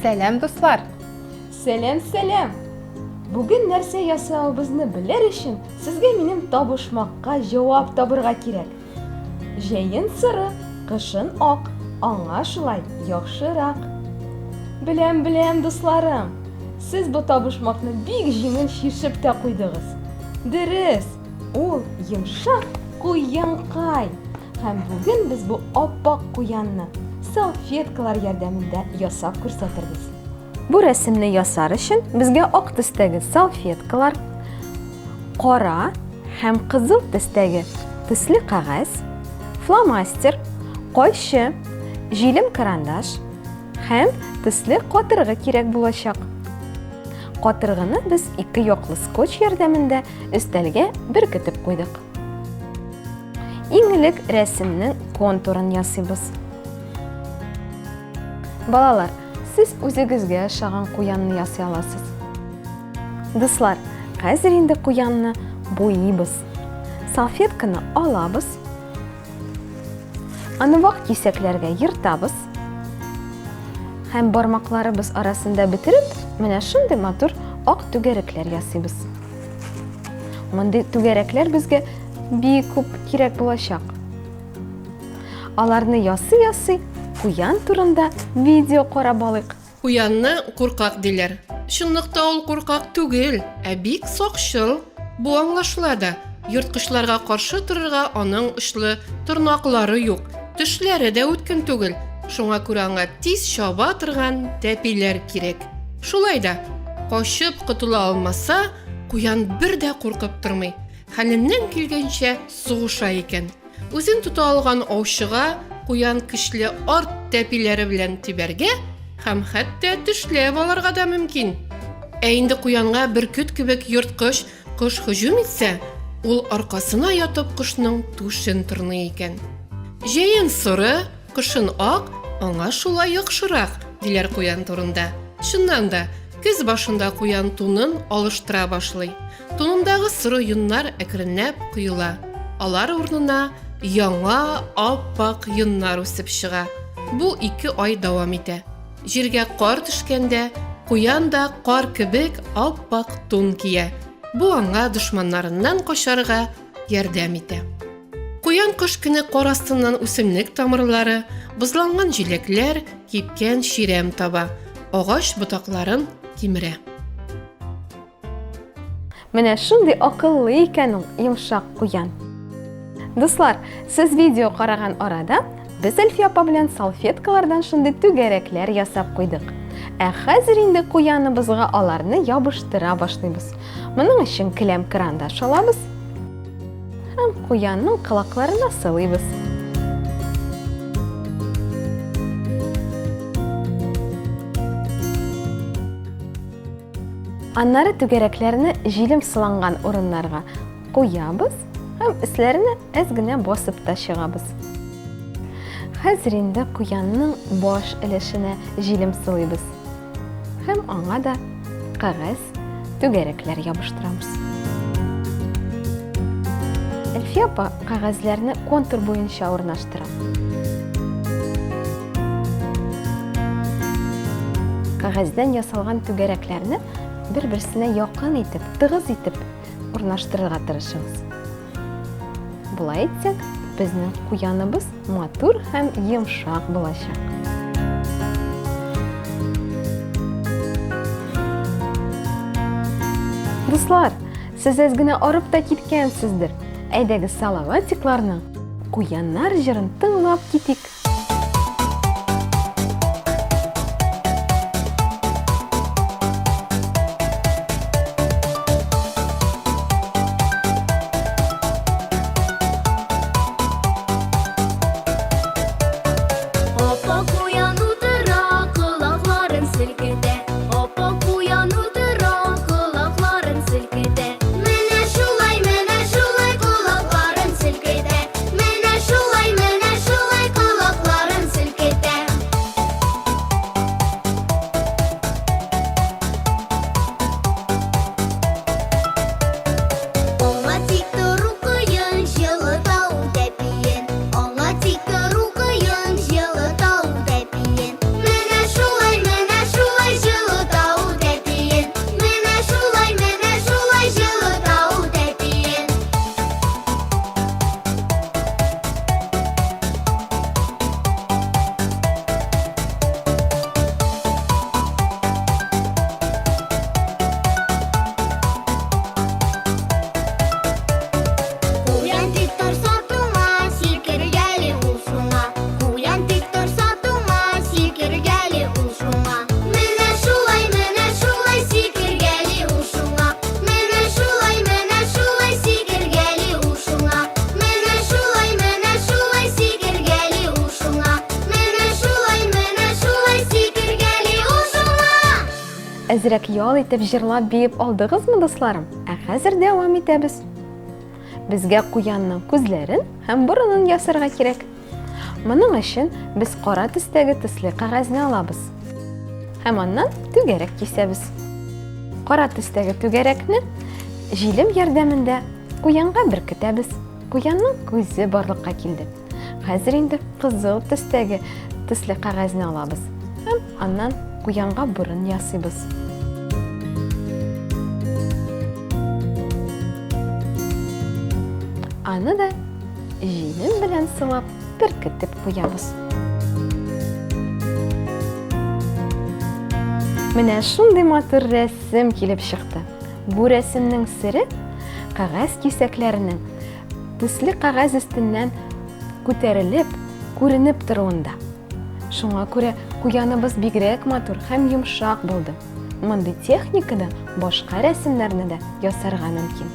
Сәлам, дуслар! Сәлам, сәлам! Бүген нәрсә ясавыбызны белер өчен сезгә минем табышмакка җавап табырга кирәк. Җәен соры, кышын ак, аңа шулай яхшырак. Беләм, беләм, дусларым, сез бу табышмакны бик җиңел чишеп тә куйдыгыз. Дөрес, ул йомшак куянкай. Һәм бүген без бу ап-ак куянны салфеткалар ярдәмендә ясап күрсәтербез. Бу рәсемне ясар өчен безгә ак төстәге салфеткалар, кара һәм кызыл төстәге төсле кәгазь, фломастер, кайчы, җилем карандаш һәм төсле катыргы кирәк булачак. Катыргыны без ике яклы скотч ярдәмендә өстәлгә беркетеп куйдык. Иң элек рәсемнең контурын ясыйбыз. Балалар, сез үзегезгә ошаган куянны ясый аласыз. Дуслар, хәзер инде куянны буйыйбыз. Салфетканы алабыз. Аны вак кисәкләргә ертабыз. Һәм бармакларыбыз арасында бетереп, менә шундый матур ак түгәрәкләр ясыйбыз. Мондый түгәрәкләр безгә бик күп кирәк булачак. Аларны ясый-ясый куян турында видео карап алыйк. Куянны куркак диләр. Чынлыкта ул куркак түгел, ә бик сакчыл. Бу аңлашыла да. Ерткычларга каршы торырга аның очлы тырнаклары юк, тешләре дә үткен түгел. Шуңа күрә аңа тиз чаба торган тәпиләр кирәк. Шулай да, качып котыла алмаса, куян бер дә куркып тормый. Хәленнән килгәнчә сугыша икән. Үзен тота алган аучыга куян көчле арт тәпиләре белән тибәргә һәм хәтта тешләп алырга да мөмкин. Ә инде куянга бөркет кебек ерткыч кош һөҗүм итсә, ул аркасына ятып кошның түшен тырный икән. Җәен соры, кышын ак, аңа шулай яхшырак, диләр куян турында. Чыннан да, көз башында куян тунын алыштыра башлый. Тунындагы соры йоннар әкренләп коела. Алар урынына яңа ап-ак йоннар үсеп чыга. Бу ике ай дәвам итә. Җиргә кар төшкәндә, куян да кар кебек ап-ак тун кия. Бу аңа дошманнарыннан качарга ярдәм итә. Куян кыш көне кар астыннан үсемлек тамырлары, бозланган җиләкләр, кипкән чирәм таба, агач ботакларын кимерә. Менә шундый акыллы икән ул йомшак куян. Дуслар, сез видео караган арада без Әлфия апа белән салфеткалардан шундый түгәрәкләр ясап куйдык. Ә хәзер инде куяныбызга аларны ябыштыра башлыйбыз. Моның өчен келәм карандаш алабыз һәм куянның колакларына сылыйбыз. Аннары түгәрәкләрне җилем сыланган урыннарга куябыз һәм өсләренә әз генә басып та чыгабыз. Хәзер инде куянның баш өлешенә җилем сылыйбыз һәм аңа да кәгазь түгәрәкләр ябыштырабыз. Әлфия апа кәгазьләрне контур буенча урнаштыра. Кәгазьдән ясалган түгәрәкләрне бер-берсенә якын итеп, тыгыз итеп урнаштырырга тырышыгыз. Болай итсәк, безнең куяныбыз матур һәм йомшак булачак. Дуслар, сез әз генә арып та киткәнсездер. Әйдәгез салаватикларның куяннар җырын тыңлап китик. Апа куян утыра, колакларын селкетә. Апа куян утыра, колакларын селкетә. Менә шулай, менә шулай колакларын селкетә. Менә шулай, менә шулай колакларын. Әзрәк ял итеп, җырлап, биеп алдыгызмы, дусларым? Ә хәзер дәвам итәбез. Безгә куянның күзләрен һәм борынын ясарга кирәк. Моның өчен без кара төстәге төсле кәгазьне алабыз. Һәм аннан түгәрәк кисәбез. Кара төстәге түгәрәкне җилем ярдәмендә куянга беркетәбез. Куянның күзе барлыкка килде. Хәзер инде кызыл төстәге төсле кәгазьне алабыз һәм аннан куянга борын ясыйбыз. Аны да җилем белән сылап беркетеп куябыз. Менә шундый матур рәсем килеп чыкты. Бу рәсемнең сере кәгазь кисәкләренең төсле кәгазь өстеннән күтәрелеп, күренеп торуында. Шуңа күрә куяныбыз бигрәк матур һәм йомшак булды. Мондый техникада башка рәсемнәрне дә ясарга мөмкин.